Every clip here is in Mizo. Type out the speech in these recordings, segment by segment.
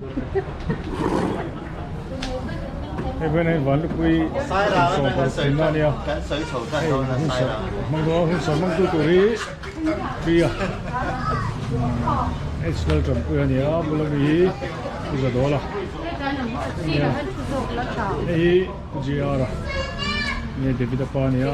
Hei vawiin ah hian Vanlupui sawmparuk tlinna a nia. Hei hunserh hmang dawn a hunserh hmangtu tur hi Priya H Laltanpuia a ni a bula mi hi Pu Zadawla a nia. Hei hi Pu JR a nge David a pa a ni a.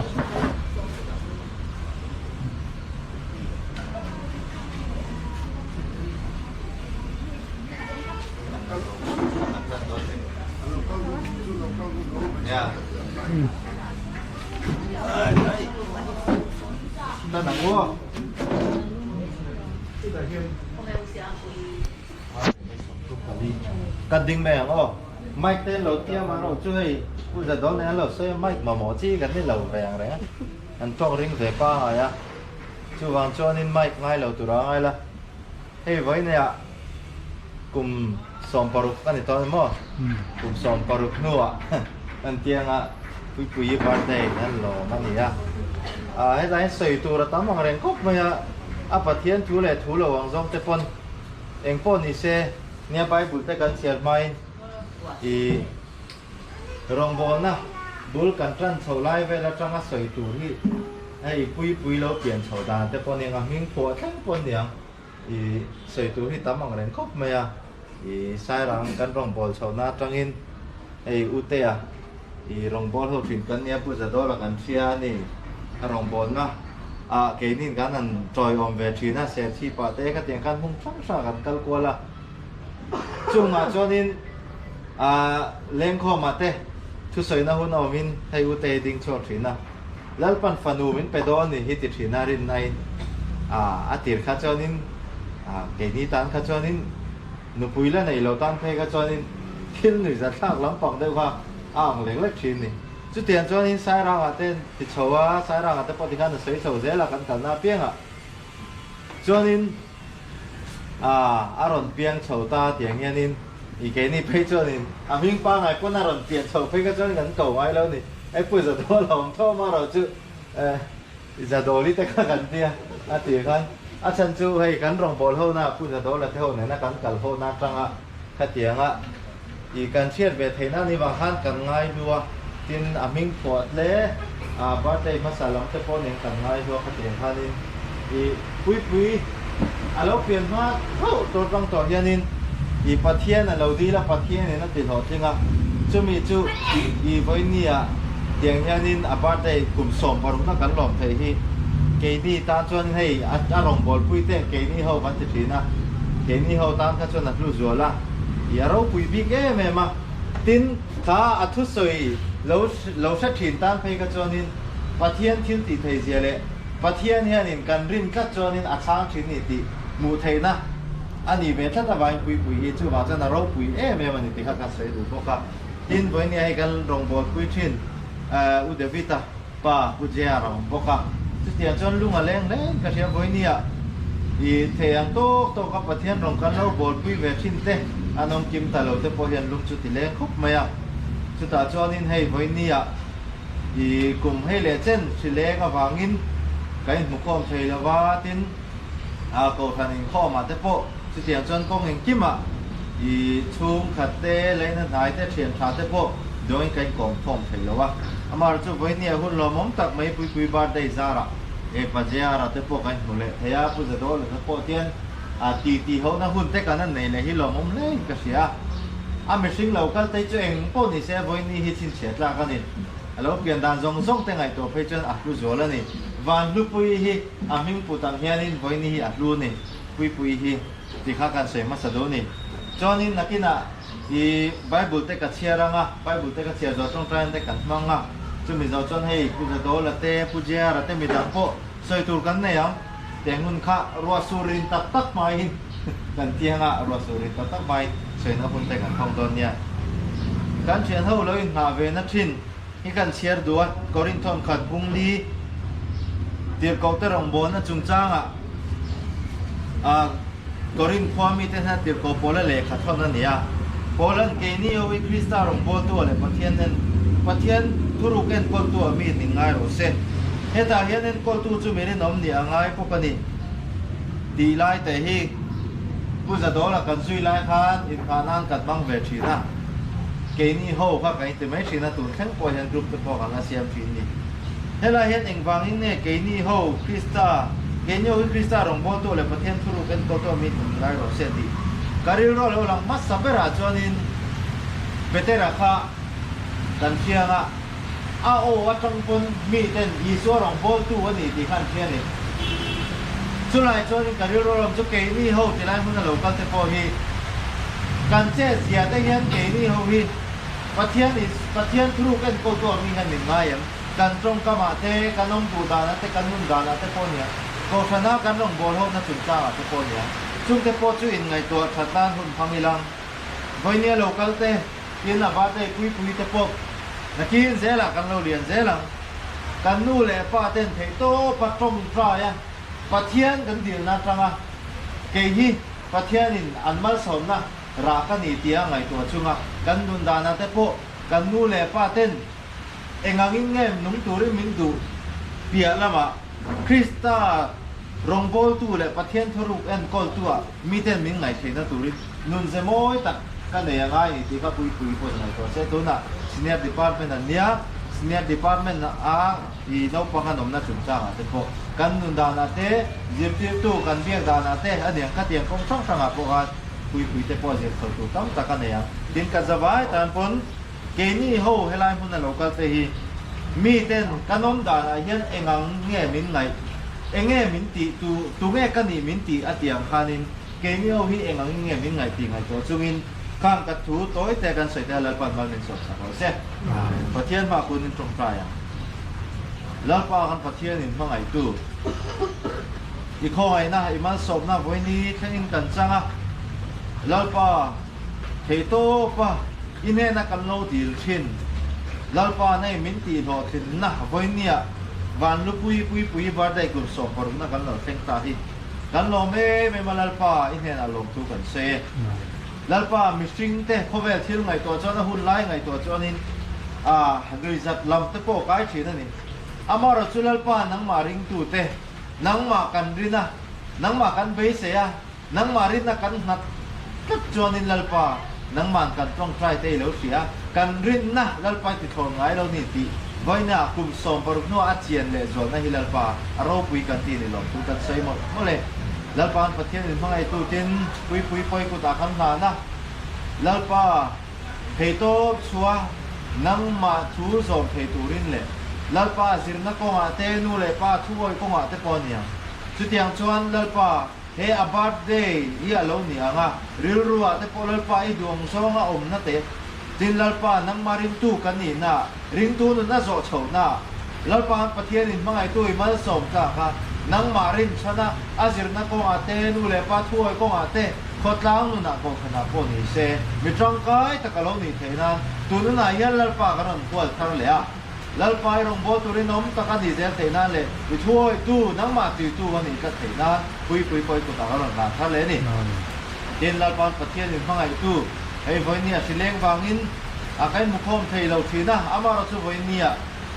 Kan ding mai ang aw. Mic te an lo tiam a ro chu hei Pu Zadawlh nen an lo sawi a mic mamawh chi kan ni lo ve ang reng a. An tawk ring ve pangai a. Chuvang chuanin mic ngai lo tur a ngai la. Hei vawineah kum 16 a ni tawh emaw? Kum 16 hnuah kan tianga Puipuii birthday an lawm a ni a. Hetah hian sawi tur a tam ang reng khawp mai a, a Pathian thu leh thu lo ang zawng te pawn eng pawh ni se nia Bible te kan chhiar hmain i Rawngbawlna bul kan tan chho lai vel atanga sawi tur hi hei Puipui lo pian chho dan te pawh aniang a hming phuah thleng pawh aniang i sawi tur hi tam ang reng khawp mai a, i Sairang kan rawngbâwl chhohna atangin hei Utea i rawngbâwl ho thin kan nia Pu Zadawla kan hria a ni a rawngbâwlna ah keinin kan han tawiawm ve thin a Serchhip ah te khatiang khan hmun hrang hrang ah kan kal kual a. Chungah chuanin ah lengkhawmah te thusawina hun a awmin hei u te ding chhuak thin a, Lalpan fanu min pe dawn ni hi ti thin a rinnain ah a tir kha chuanin ah keini tan kha chuanin nupui la nei lo tan phei kha chuanin thil nuihza thlak lampang deuh kha a ang lek lek thin ni. Chutiang chuanin Sairangah te ti chho a, Sairangah te pawh tikhan a sawi chho zel a kan kalna apiangah chuanin Ah, a rawn piang chho ta tiang hianin i keini phei chuanin a hming pangngai pawn a rawn pian chho phei kha chuan kan ko ngai lo ni. Hei pu Zadawla awm thawm a rawh chu eh i Zadawli te kha kan tia a tih khan a chhan chu hei kan rawngbâwl ho na pu Zadawla te ho nena kan kal ho na atanga khatianga i kan hriat ve theihna ni vang khan kan ngai hlu a, tin a hming phuah hle a birthday hmasa lam te pawh nen kan ngai hlu a khatiang khanin i Puipui a lo pian hma thauh tur tang tawh hianin i Pathian a lo dil a, Pathianin a ti hlawhtling a, chumi chu i vawinia tiang hianin a birthday kum 16 na kan lawm theih hi keini tan chuan hei a rawngbawlpui te keini ho kan ti thin a, keini ho tan kha chuan a hlu zual a. I a ropui bik em em a, tin kha a thusawi lo lo hre thin tan phei kha chuanin Pathian thil tih thei zia leh Pathian hianin kan rin tlat chuanin a chhang thin ni tih hmuh theihna a nih ve tlat avangin Puipui hi chuvang chuan a ropui em em a ni tih kha kan sawi duh bawk a. Tin, vawinia hei kan rawngbawlpui thin U David-a pa Pu JR a awm bawk a, chutiang chuan lung a leng hle ka hria vawinia i thei ang tawk tawk a Pathian rawn kan lo bawlpui ve thin te an awm kim ta lo te pawh hian lung chu ti leng khawp mai a, chutah chuanin hei vawinia i kum hei leh chen hri leng avangin ka inhmukhawm thei lo va, tin a kohhran inkhawmah te pawh chutiang chuan kawng engkimah i chhungkhat te, leina hnai te, thian tha te pawh dawngin ka inkawm khawm thei lo a. Amaherawhchu chu vawinia hun lawmawm tak mai Puipui birthday zarah e Pajeara te pawh kan hmu leh thei a, Pu Zadawla te pawh tian a ti ti ho na hun te kan an nei leh hi lawmawm hle in ka hria a. A mihring lo kal te chu eng pawh ni se vawiini hi chhinchhiah tlak a ni. A lo pian dan zawng zawng te ngaihtuah phei chuan a hlu zual a ni. Van Hlupuii hi a hming put ang hianin vawiini hi a hlu a ni. Puipuii hi ti kha kan sawi hmasa duh a ni. Chuanin nakinah i Bible te ka chhiar ang a, Bible te ka chhiar zawh tawngtaina te kan hmang a, chumi zawh chuan hei Pu Zadawla te, Pu JR-a te midang pawh sawi tur kan nei ang. Tenghun kha ruah sur rin tak tak hmain kan tiang a, ruah sur rin tak tak hmain sawina hun te kan hmang dawn nia. Kan thian ho lo inhnah ve na thin hi kan chhiar duh a, Korinthawn khat bung li tirhkoh te rawngbawlna chungchangah a Korinth khua mite hna tirhkoh Paula lehkha thawn a ni a. Paula'n keini ho hi Krista rawngbawltu leh Pathian nen Pathian thuruk enkawltu a mi ning ngai rawh se. Hetah hian enkawltu chu mi rinawm nih a ngai bawk a ni tih lai te hi Pu Zadawla kan zui lai khan inphah nan kan hmang ve thin a, keini ho kha kan inti mai thin a, tun thleng pawh hian group te pawh kan la siam thin ni. Helai hian engvangin nge keini ho Krista, keini ho hi Krista rawngbawltu leh Pathian thuruk enkawltu a mi hmun ngai rawh se tih ka rilru a lo lang hmasa berah chuanin Petera kha kan hriang a, a aw atang pawn miten Isua rawngbawltu a ni tih kha an hria a ni. Chulai chuanin ka rilru lam chu keini ho tilai hmuna lo kal te pawh hi kan chet zia te hian keini ho hi Pathian is Pathian thuruk enkawltu ang mi hian min ngai em? Kan tawngkamah te, kan awm duh danah te, kan nun danah te pawh nia, Kohhrana kan rawngbâwl hona chungchangah te pawh nia, chungte pawh chu inngaihtuah that nan hun hmang ilang. Vawinia lo kal te, tin a birthday pui pui te pawh nakin zelah kan lo lian zel ang. Kan nu leh pa ten theih tawpa tawngtai a, Pathian kan dilna atanga kei hi Pathianin an malsawmna rah ka ni tia ngaihtuah chunga kan nun danah te pawh kan nu leh pa ten engangin nge nung turin min duh piah lamah Krista rawngbawltu leh Pathian thuruk enkawltua miten min ngaihtheihna turin nun ze mawi tak ka nei a ngai ni tih kha Puipui pawhin ngaihtuah se. Tunah Senior Department an nia, Senior Department a i naupang an awmna chungchangah te pawh kan nun danah te, zirtirtu kan biak danah te a niang khatiang kawng hrang hrangah pawh khan Puipui te pawh zir chho tur tam tak a nei ang. Tin ka zavai tan pawn Keini ho helai hmuna lo kal te hi miten kan awm danah hian engang nge min ngaih, enge min tih, tu tunge ka nih min tih a tih ang khanin keini ho hi engang nge min ngaih tih ngaihtuah chungin khang ka thu tawi te kan sawi te a Lalpan mal min sawp sak rawh se. Pathian hma kunin tawngtai ang. Lalpa kan Pathianin hmangaihtu i khawngaihna i malsawmna vawiini thlengin kan chang a, Lalpa, Theihtawpa i hnena kan lo dil thin. Lalpa nei min tihhlawhtlinna vawinia van lupui puipui birthday kum 16na kan lo thleng ta hi kan lawm em em a Lalpa i hnenah lawmthu kan sawi e. Lalpa mihring te khawvel thil ngaihtuah chuan a hun lai ngaihtuah chuanin a nuihzat lam te pawh kai thin a ni. Amaherawhchu chu Lalpa nangmah ringtute nangmah kan rin a, nangmah kan beisei a, Nangmah rinna kan nghat tlat chuanin Lalpa, nangma'n kan tawngtai te i lo hria, kan rinna Lalpa i tithlawn ngai lo ni tih vawiina kum 16 hnuah a chian leh zualna hi Lalpa a ropui kan ti ni lawm chu kan sawi mawlh mawlh e. Lalpa'n Pathian in hmangaihtu tin puipui pawi kutah kan hlan a, Lalpa theitawp chhuah nangmah thu zawm thei turin leh Lalpa zirna kawngah te nu leh pa thuawi kawngah te pawh a niang. Chutiang chuan Lalpa He a birthday hi a lo ni ang a, rilru ah te pawh Lalpa i duang zawng a awmna te, tin Lalpa nangmah ringtu kan nihna, ringtu nun a zawh chhohna, Lalpa an Pathian in hmangaihtu i malsawm tlak a, nangmah rinchhan a, a zirna kawngah te, nu leh pa thuawi kawngah te, khawtlang nunah kohhranah pawh ni se, mi tangkai tak a lo nih theih nan, tununah hian Lalpa kan rawn hual thar leh a. Lalpa i rawngbâwl turin awm tak a nih zel theih nan leh i thuawitu, nangmah tuitu a nih tlat theih nan puipui pawh i kutah ka rawn hlan thar leh a ni. Tin, Lalpa'n Pathian in hmangaihtu, hei vawinia hrileng vangin a ka inhmukhawm thei lo thin a, amaherawhchu vawinia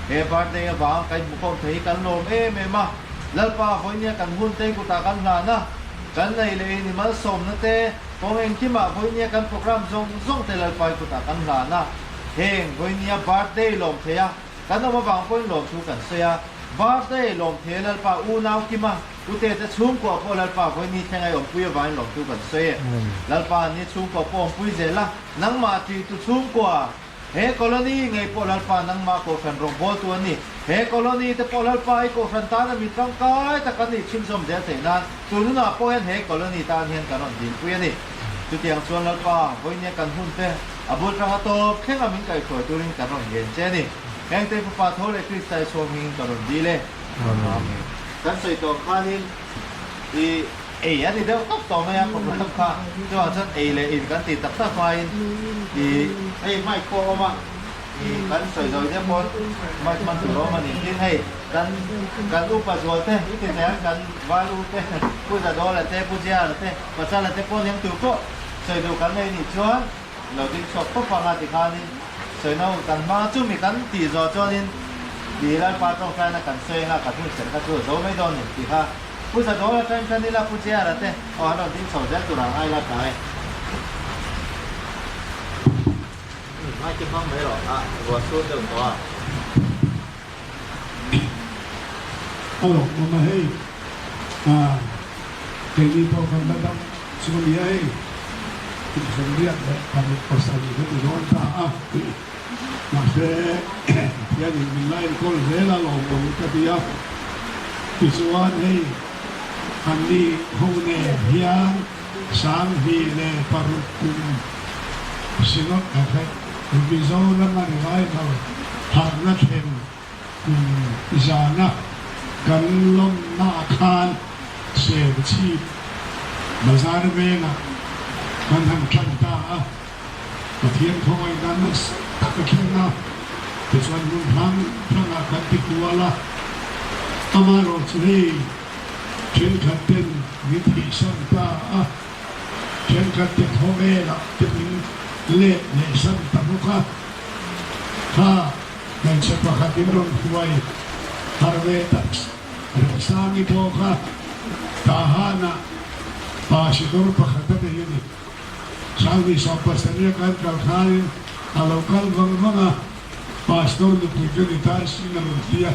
he birthday avanga ka inhmukhawm thei hi kan lawm em em a, Lalpa vawinia kan hun te i kutah kan hlan a, kan nei leh in i malsawmna te, kawng engkimah vawinia kan program zawng zawng te Lalpa i kutah kan hlan a. Heng vawinia birthday lawm thei a, kan awm avang pawhin lawm thu kan sawi a. Birthday lawm thei a Lalpa unau Kima, Ute te chhungkua pawh Lalpa vawini thleng a i awmpui avangin lawm thu kan sawi e. Lalpa ni chhungkua pawh awmpui zel a, nangmah ṭihtu chhungkua, he colony ngei pawh Lalpa nangmah kohhran rawngbawltu an ni. He colony te pawh Lalpa i kohhran tana mi tangkai tak an nih chhunzawm zel theih nan tununah pawh hian he colony tan hian kan rawn dilpui a ni. Chutiang chuan Lalpa vawinia kan hun te a bul tanga tawp thleng a min kaihhruai turin kan rawn ngen che a ni. Heng te Fapa tho leh Krista i chhuak hmingin ka rawn dil e. Amen. Kan sawi tawh khanin i ei a ni deuh tawp tawh mai a program kha. Chuvang chuan ei leh in kan tih tak tak hmain i hei mic pawh a awm a. I kan sawi zawi deuh pawn mic hman tur a awm a ni. Tin hei kan kan upa zual te i ti thei ang kan vai u te Pu Zadawla te Pu Jiara te Pasala te pawn eng tur pawh sawi duh kan nei nih chuan lo ding chhuak pawp ang a tikhanin sawi no kan hma chumi kan tih zawh chuanin i Lalpa tawngtaina kan sawi anga kan hun serh kha chu a zo mai dawn ni tih kha. Pu Zadawla ṭan ṭan ila Pu Jiara te aw an rawn ding chho zel tur ang ai la tlai. Umm mic hi hmang mai rawh a ruah sur deuh tawh a. Hello mama hei ah keini pawh kan la dam chu ania hei kum 87 ka ti dawn ta a mahse Pathianin min la enkawl zel a lawmawm ka ti a tichuan hei anni ho nen hian 2006 kum Synod Mizorama revival harhna thlen kum zana kan lawmna ah khan Serchhip bazar vengah kan han tan ta a, Pathian khawngaihna nasa tak a thleng a, tichuan hmun hrang hrangah kan ti kual a, amaherawhchu hei thenkhat ten min thihsan ta a. Thenkhat te khawvelah te min let leh san ta bawk a, kha hmeichhe pakhat in rawn hruai har ve tak Remsangi pawh kha Tahanah pa sikawr pakhat a nei a ni. Sangni 70 a kan kal khanin a lo kal vang vang a, Pastor nupui ka ni ta sin a rawn ti a,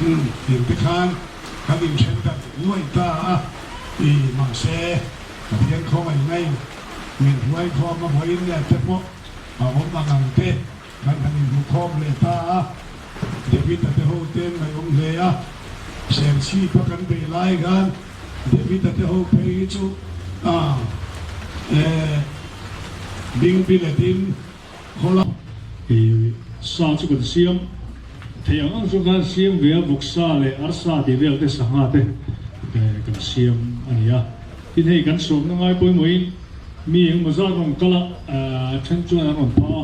umm tiang te khan kan inthen ta nuaih ta a, i mahse Pathian khawngaih ngain min hruai khawm a vawiin leh te pawh a awm ang ang te kan han inhmu khawm leh ta a, David-a te ho ten ngaihawm hle a, Serchhip a kan beih lai khan David-a te ho phei hi chu a eh bingbiletin Khawla. I sa chu kan siam thei ang ang chu khan siam ve a, vawksa leh arsa tih vel te sangha te kan siam a ni a. Tin hei kan sawmna ngai pawimawhin mi engemaw zat rawn kal a, a then chuan an rawn phah a,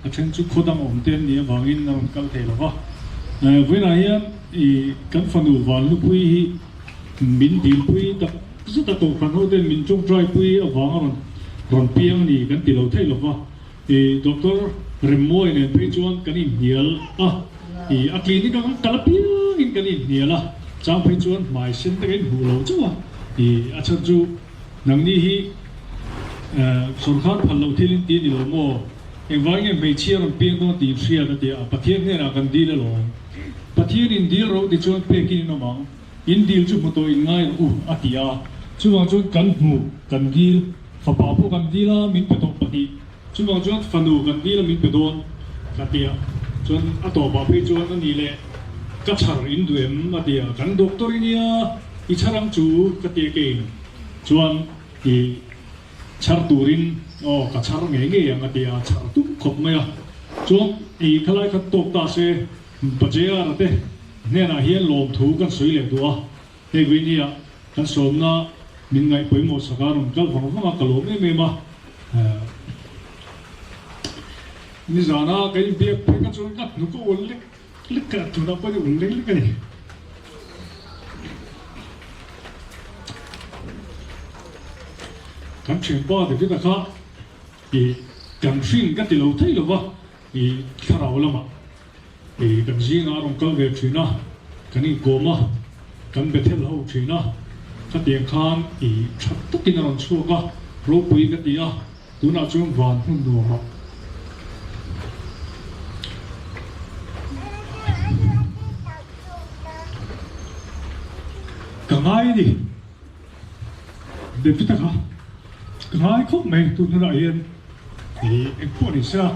a then chu khaw dang awm te an nih avangin an rawn kal thei lo va. Vawiinah hian i kan fanu Vanlupui hi min dilpui tak zet a, kohhran ho ten min tawngtaipui avanga rawn rawn piang a ni kan ti lo theih lo va. I Doctor Remmawi nen phei chuan kan inhnial a, i a clinic a kan kal apiangin kan inhnial a, chang phei chuan hmai sen te kan inhmuh lo chauh a, i a chhan chu nangni hi sawrkar phal loh thil in ti a ni lo maw? Engvangin nge hmeichhia rawn piang dawn tih in hriat a ti a, Pathian hnenah kan dil alawm. Pathian in dil ro ti chuan pekin in awm ang, in dil chu hmu tawh in ngai rawh u a ti a, chuvang chuan kan hmu, kan dil. Fapa pawh kan dil a, min pe tawh pahnih. Chuvang chuan fanu kan dil a min pe dawn ka ti a, chuan a tawpah phei chuan a ni leh ka chhar in duh em a ti a, kan doctor i nia i chhar ang chu ka ti a kei chuan i chhar turin aw ka chhar ngei ngei ang a ti a, chhar tum khawp mai a, chuan i khalai khat tawk ta se Pajera te hnenah hian lawmthu kan sawi leh duh a. Hei Vini-a kan sawmna min ngaih pawimawh sak a rawn kal vang vang a, ka lawm em em a. Nizana ka inbiak phei kha chuan ka hnuk a ul lek lek a, tunah pawhin a ul lek lek a ni. Kan thianpa David-a kha i kan hrin ka ti lo thei lo va, i thlarau lamah I kan zingah a rawn kal ve thin a, kan inkawm a, kan Bethel ho thin a, khatiang khan i tha takin a rawn chhuak a, ropui ka ti a, tunah chuan van hmun nuam ah. Ka ngai a ni, David a kha ka ngai khawp mai tun hunah hian. I engpawh ni sela,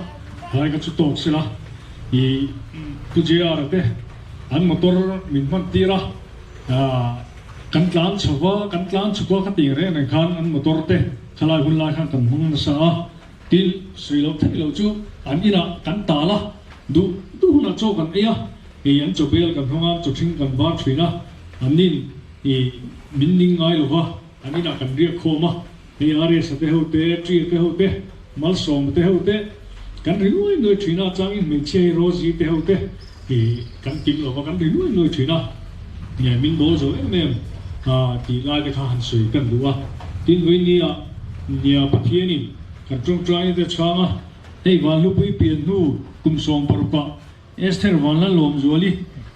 hlai ka chu tawk sela, i Pu JR te an motor min hman tir a, kan tlan chho va, kan tlan chhuk a, kha ting reng reng khan an motor te khalai hun lai khan kan hmang nasa a, tin sawi loh theih loh chu an inah kan tal a, duh duh hunah chaw kan ei a, i an chaw bel kan hmang a, chaw thing kan var thin a, an nin i min ning ngai lo va, an inah kan riak khawm a. Hei Arias-a te ho te, Tri-a te ho te, Malsawma te ho te, kan ri nuai nuai thin a, changin hmeichhia hi Rosie te ho te hi kan kim lo va, kan ri nuai nuai thin a, nge min bawl zo em em a tih lai te kha han sawi kan duh a. Tin vawinia nia Pathianin kan tawngtaina te chhang a, hei Vanhlupui pian hnu kum 16 ah Esther Vanlalawmzuali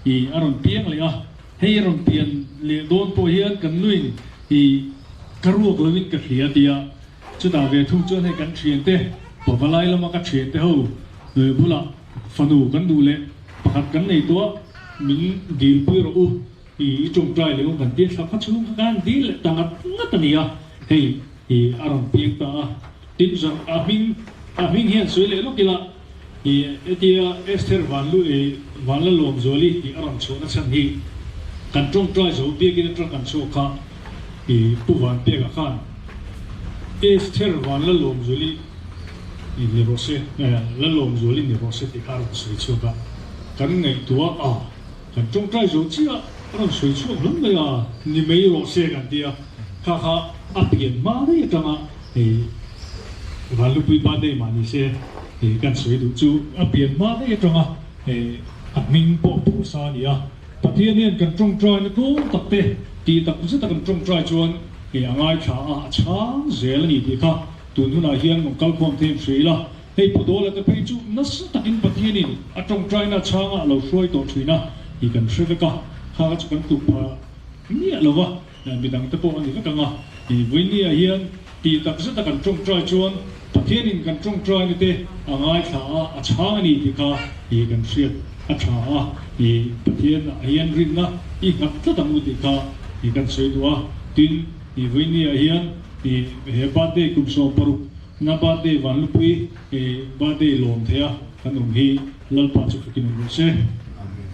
hi a rawn piang leh a, hei a rawn pian leh dawn pawh hian kan nuin ih ka ruak lovin ka hria tia chutah ve thung chuan hei kan thiante pavalai lama ka thiante ho bulah fanu kan duh leh pakhat kan nei tawh a min dilpui rawh u ih i tawngtai leh awm kan tia thla kha chhung kha kan dil leh ta ngat ngat a ni a hei ih a rawn piang ta a tin zan a hming a hming hian sawi leh lawk ila. I hetia Esther Vanlu i Vanlalawmzuali tih a rawn chhuahna chhan hi kan tawngtai zo biakin atang kan chhuak kha i Pu Vanpeka khan Esther Vanlalawmzuali i ni rawh se Lalawmzuali ni rawh se tih kha a rawn sawi chhuak a, kan ngaihtuah a kan tawngtai zo chiah a rawn sawi chhuak hlawm mai a ni mai rawh se kan ti a, kha kha a pian hma daih atanga i Vanlupui birthday mah ni se i kan sawi duh chu a pian hma daih atanga i a hming pawh phusa a ni a. Pathian hian kan tawngtaina tlawm tak te tih tak zeta kan tawngtai chuan i a ngaithla a, a chhang zel a ni tih kha tun hunah hian rawn kalkhawm thei ang hria ila. Hei Pu Dawla te phei chu nasa takin Pathianin a tawngtaina chhanga a lo hruai tawh thin a i kan hre vek a, kha kha chu kan tluk phah miah lo va. Midang te pawh a ni vek ang a, i Vawinia hian tih tak zeta kan tawngtai chuan Pathianin kan tawngtaina te a ngaithla a, a chhang a ni tih kha i kan hriat a tha a, i Pathian ah hian rinna i nghat tlat ang u tih kha i kan sawi duh a. Tin, i Vawinia hian i he birthday kum 16 na birthday Vanlupui i birthday lawm theia kan awm hi Lalpa chu fakin awm rawh se. Amen.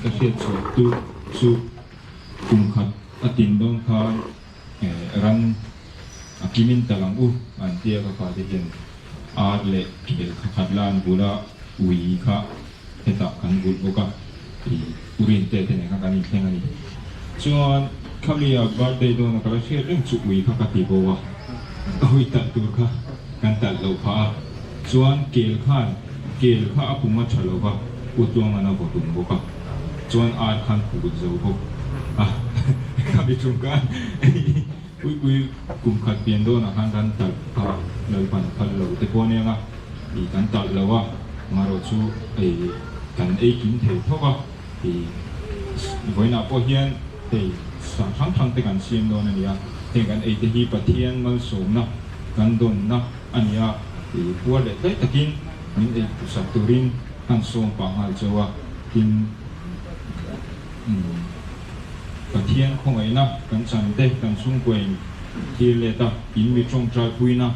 Ka hriat chhuah tu chu kum khat a tin dawn khan ran a kimin tal ang u an tia ka fate hian ar leh kel kha khat la an bul a ui kha hetah kan vulh bawk a ih urin te te nen khan kan inthleng a ni. Chuan khami a birthday dawn a ka la hriat reng chu ui kha ka ti bo a ui talh tur kha kan talh loh phah a chuan kel khan Kel kha a pum a tha lo va, U Tluangan a vaw tum bawk a, chuan ar khan phut zo bawk a, khami tum khan Puipui kum khat pian dawnah khan ran talh kha Lalpan a phal lo te pawh a nia, ih kan talh lo a, marawh chu ei kan ei kim thei thawk a, ih vawiinah pawh hian hei sa hrang hrang te kan siam dawn a nia, heng kan ei te hi Pathian malsawmna kan dawnna a ni a, i puar leh tlai takin min ei sak turin han sawm pah nghal cheu a, tin Pathian khawngaihna kan chan te kan chhungkuain thlir let a, in mi tawngtai puina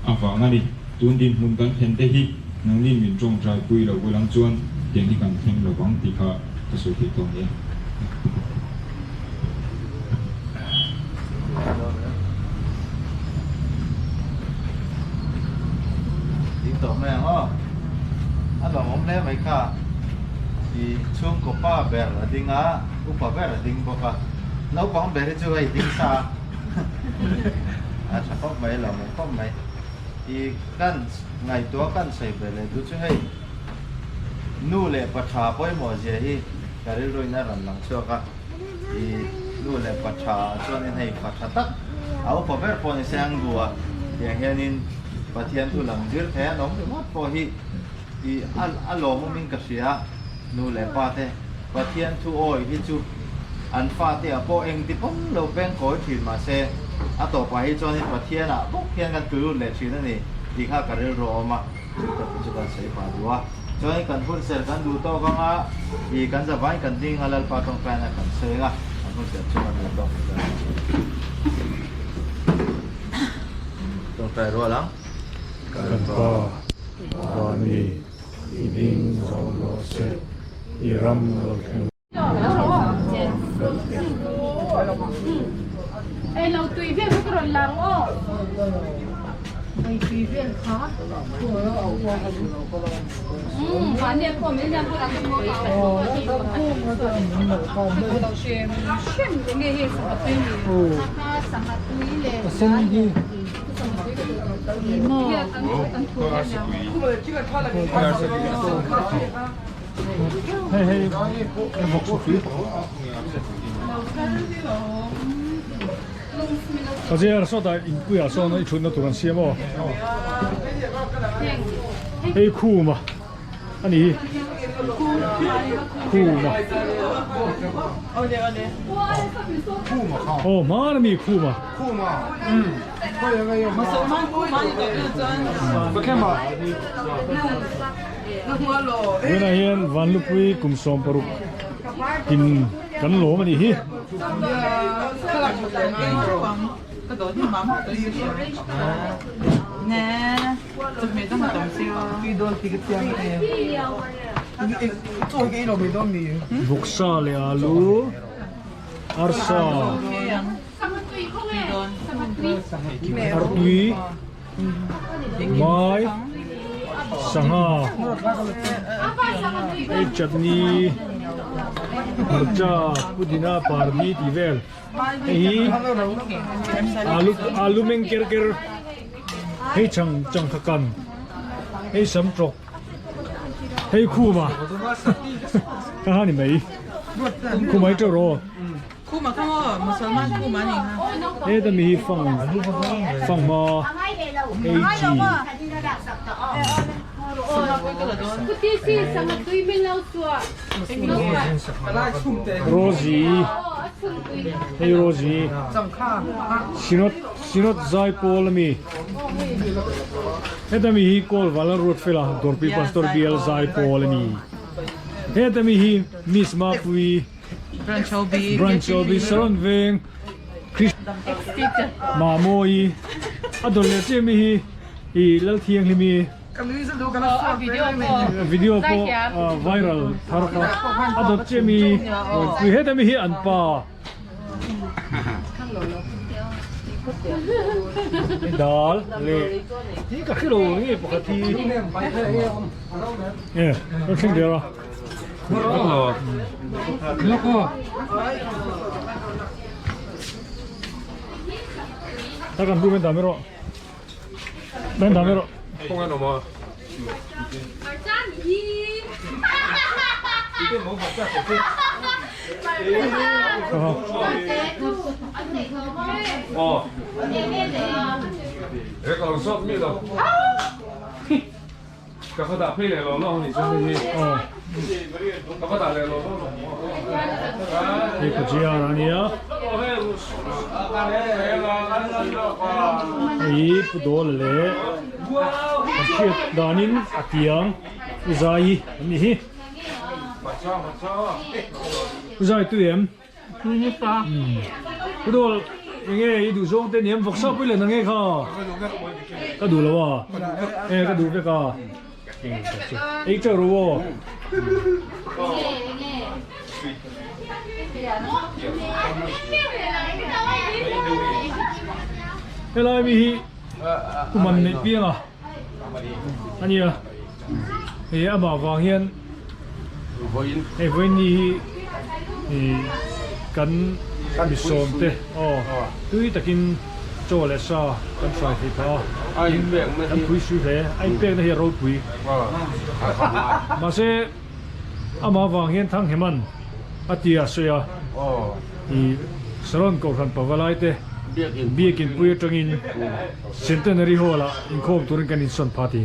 avang a ni. Tun dinhmun kan thlen te hi nangnin min tawngtai pui lo ulang chuan tiang hi kan thleng lo vang tih kha ka sawi theih tawh a ni e. Ding tawh mai ang aw. A lawmawm hle mai kha. I chhungkaw pa ber a ding a, upa ber a ding bawk a. Naupang ber hi chu hei ding sa a. A tha khawp mai, a lawmawm khawp mai. I kan ngaihtuah kan sawi ve leh duh chu hei nu leh pa tha pawimawh zia hi ka rilruin a rawn lang chhuak a. I nu leh pa tha ah chuanin hei pa tha tak a upa ber pawh ni se ang duh a tiang hianin Pathian thu lang zir thei an awm ringawt pawh hi i a lawmawmin ka hria nu leh pa te Pathian thu awi hi chu an fate ah pawh engti pawn lo peng kawi thin mahse a tawpah hi chuanin Pathian ah bawk hian kan tlu lut leh thin a ni tih kha ka rilru a awm a. Chu te chu kan sawi pah duh a, chuan kan hun ser kan duh tawk ang a, ih kan zavain kan ding a Lalpa tawngtaina kan sawi ang a, kan hun ser chu kan duh tawk ang zan. Tawngtai rual ang. Kan Pa, Vani, i hming zawm rawh se, i ram lo thleng. Hei hei vawk sufui. Paziar sawtah inpuiah sawn i thutna tur an siam aw. Hei khuma a ni hi. Khuma. Aw hmana mi khuma. Khuma. Tunah hian Vanlupui kum 60 tin kan lawm a nih hi. Vawksa leh alu, arsa, artui, mai, sangha, hei chutney, hmarcha, pudina, pardi tih vel hei hi alu alu meng ker ker hei chang changkha kan hei sam tawk hei khuma ka ha ni mai khuma hi teuh rawh aw. Khuma kha maw Musalman khuma ni kha. Heta mi hi fang fang hma hei chi. Rosie hei Rosie Synod Synod zai pawl ami heta mi hi kawl vala ruat fela Dawrpui Pastor bial zai pawl ani heta mi hi Miss Mapui Branch OB. Branch OB Saron Veng Chris Mamawi a dawr leh chiah mi hi i Lalthianghlimi video pawh viral thar kha a dawt chiah mi pui heta mi hi an pa dal leh hi ka hrelo nge pakhat hi e rawn thleng der a. Takan bu ben dam rawh. Ben dam rawh. Hei Pajiar a nia hei Pu Dawla leh kan hriat danin a tiang U Zai an ni hi U Zai tui em? Pu Dawl enge i duh zawng te niam vawksa pui leh nange kha ka duh lo a e ka duh vek a ei teuh rawh aw. Helai mi hi kum an neih piang a ania hei amah vang hian hei vawiin ni hi ih kan mi sawm te aw tui takin chaw leh sa kan hrai thei phah a kan phui sui hle a inpekna hi a ropui mahse amah vang hian Thangheman a ti a sawi a ih Saron Kohhran Pavalai te Biakin pui atangin Centenary Hall ah inkhawm turin kan insawn pha ti.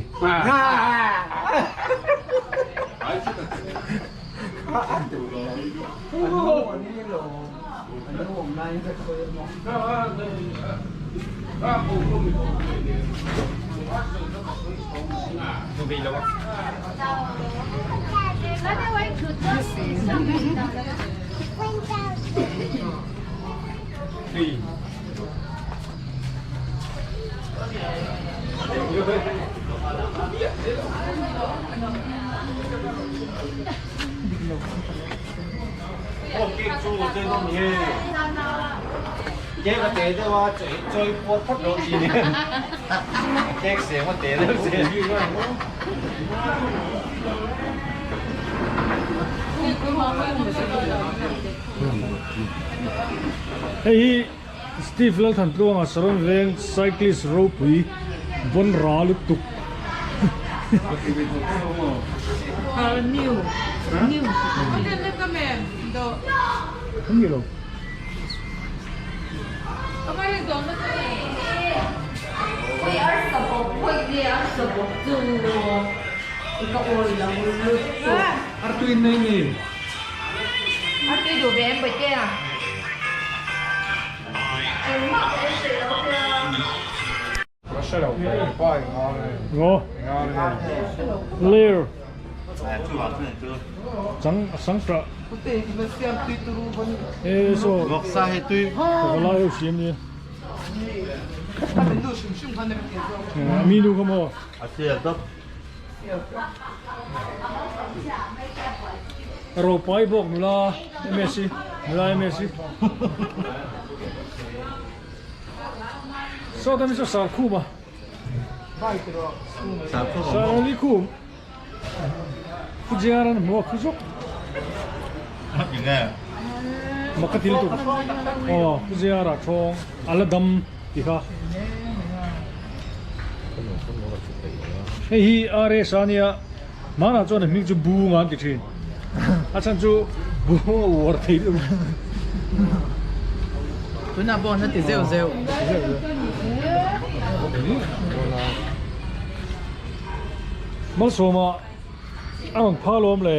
Kek siam a te deuh che. Hei hi Steve Lalthantluanga Saron Veng cyclist ropui bawn ra lutuk. An ni lo. Ngaw Ler Chang sang tah E so Ka lai ho siam nia Mi nu kha maw Ropai bawk nula MSc nula MSc Saw ta mi saw sar khum a Sar ali khum Fujian an hmu a khu zawk Maka til tuk Aw Fujian ah thawng ala dam ti kha Hei hi RS a nia Hmanah chuan a hming chu Bunga an ti thin. A chhan chu Bunga uar thei deuh. Tunah pawh an la ti zeuh zeuh. Malsawma a rawn phal awm le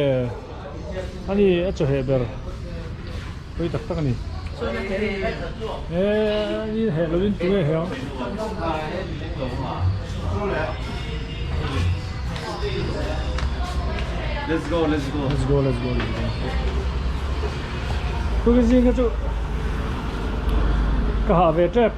ani a chawheh ber pawi tak tak a ni. E ani heh lovin tunge heh ang. Let's go, let's go. Let's go, let's go, let's go. Tu ka zing kha chu ka ha ve tep.